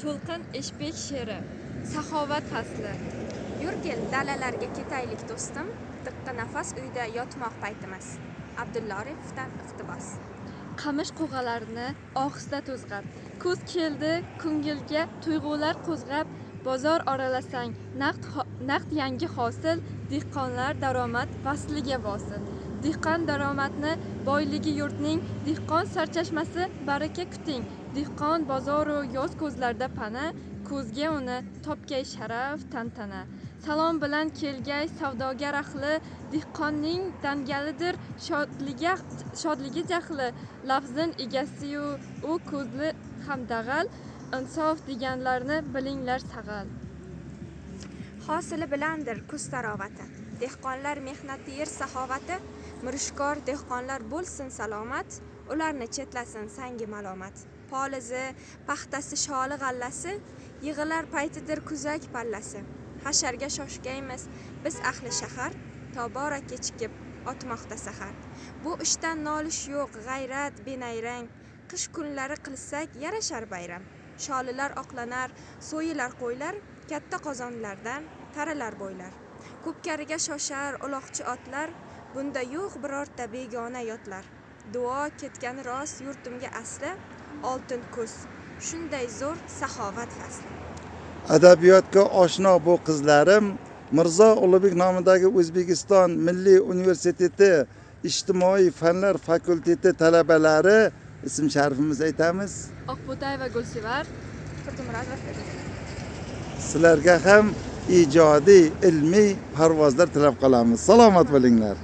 To'lqin Eshbek she'ri. Saxovat fasli. Yurgil, dalalarga ketaylik, do'stim, Tiqqa nafas uyda yotmoq paytimiz. Abdulla Oripovdan iqtibos. Qamish qo'g'alarini ohista to'zg'ab, kuz keldi ko'ngilga tuyg'ular qo'zg'ab, bozor oralasang naqd yangi hosil, dehqonlar daromad vasliga vosil. Dehqon daromadni boyligi yurtning, dehqon sarchashmasi baraka kuting. Dehqon bozoru yoz ko'zlarda pana, ko'zga uni topgay sharaf tantana. Salom bilan kelgay savdogar ahli, dehqonning dangalidir shodligi jahli. Lafzin egasiyu u ko'zli ham dag'al, insof deganlarni bilinglar sag'al. Hosili bilandir kuz tarovati, dehqonlar mehnati yer saxovati. Mirishkor dehqonlar bo'lsin salomat, ularni chetlasin sangi malomat. Polizi, paxtasi, sholi g'allasi, yig'ilar paytidir kuzak pallasi. Hasharga shoshgaymiz biz ahli shahar, tobora kechikib otmoqda sahar. Bu ishdan nolish yo'q, g'ayrat benayrang, qish kunlari qilsak yarashar bayram. Sholilar oqlanar, so'yilar qo'ylar, katta qozonlardan taralar bo'ylar. Ko'pkariga shoshar uloqchi otlar, bunda yo'q birorta begona yotlar. Duo ketgani rost yurtimga asli, oltin kuz, shunday zo'r saxovat fasli. Adabiyotga oshno bu qizlarim Mirzo Ulug'bek nomidagi O'zbekiston Milliy universiteti Ijtimoiy fanlar fakulteti talabalari, ism sharifimizni aytamiz. Oqbo'tayeva Gulsevar, Turdimurodova Feruza. Sizlarga ham ijodiy, ilmiy parvozlar tilab qolamiz. Salomat bo'linglar.